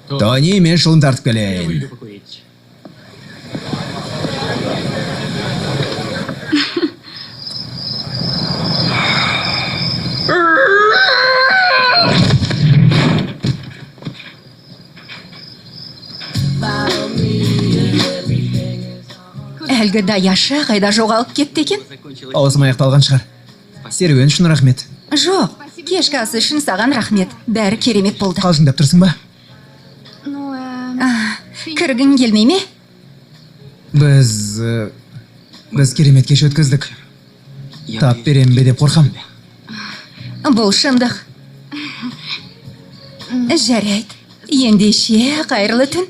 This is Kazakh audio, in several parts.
Тони, мен шылым тартып келейін. Әлгі даяшы қайда жоғалып кетті екен? Ауысым аяқталған шығар. Серуен үшін рахмет. Жоқ, кешкі ас үшін саған рахмет. Бәрі керемет болды. Қалжыңдап тұрсың ба? Кіргің келмей ме? Біз керемет кеш өткіздік. Тап беремін бе деп қорқам. Бұл шындық. Жарайды. Ендеше, қайырлы түн.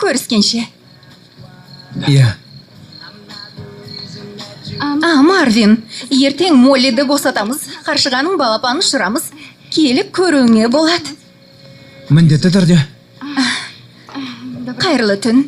Көріскенше. Иә. А, Марвин, ертең Моллиді босатамыз. Қаршығаның балапанын ұшырамыз. Келіп көруіңе болады. Міндетті түрде. Қайырлы түн.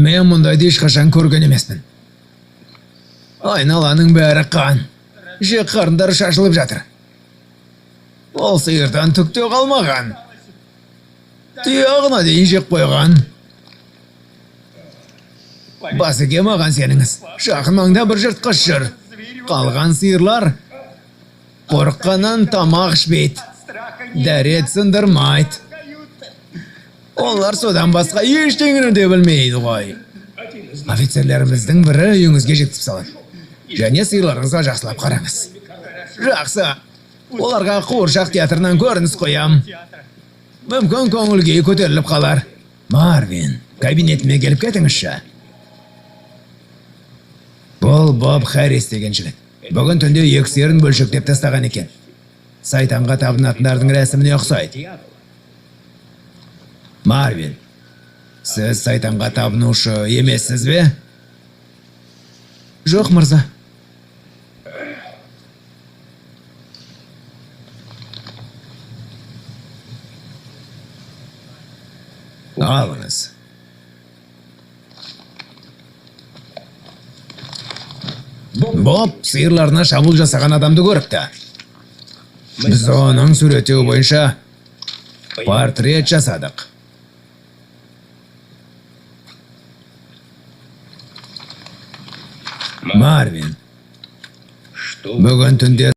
Мен мұндайды ешқашан көрген емеспін. Айналаның бәрі қан. Жек қарындары шашылып жатыр. Ол сиырдан түк те қалмаған. Тұяғына дейін жеп қойған. Басеке, маған сеніңіз. Жақын маңда бір жыртқыш жүр. Қалған сиырлар қорыққаннан тамақ ішпейді. Дәрет сындырмайды. Олар содан басқа ештеңені де білмейді ғой. Офицерлеріміздің бірі үйіңізге жеткізіп салады. Және сиырларыңызға жақсылап қараңыз. Жақсы. Оларға қуыршақ театрынан көрініс қоям. Мүмкін көңіл күйі көтеріліп қалар. Марвин, кабинетіме келіп кетіңізші. Бұл Боб Харрис деген жігіт. Бүгін түнде екі сиырын бөлшектеп тастаған екен. Сайтанға табынатындардың рәсіміне ұқсайды. Марвин, сіз сайтанға табынушы емессіз бе? Жоқ, мырза. Алыңыз. Боб сиырларына шабуыл жасаған адамды көріпті. Біз оның суреттеуі бойынша портрет жасадық. Марвин, бүгін түнде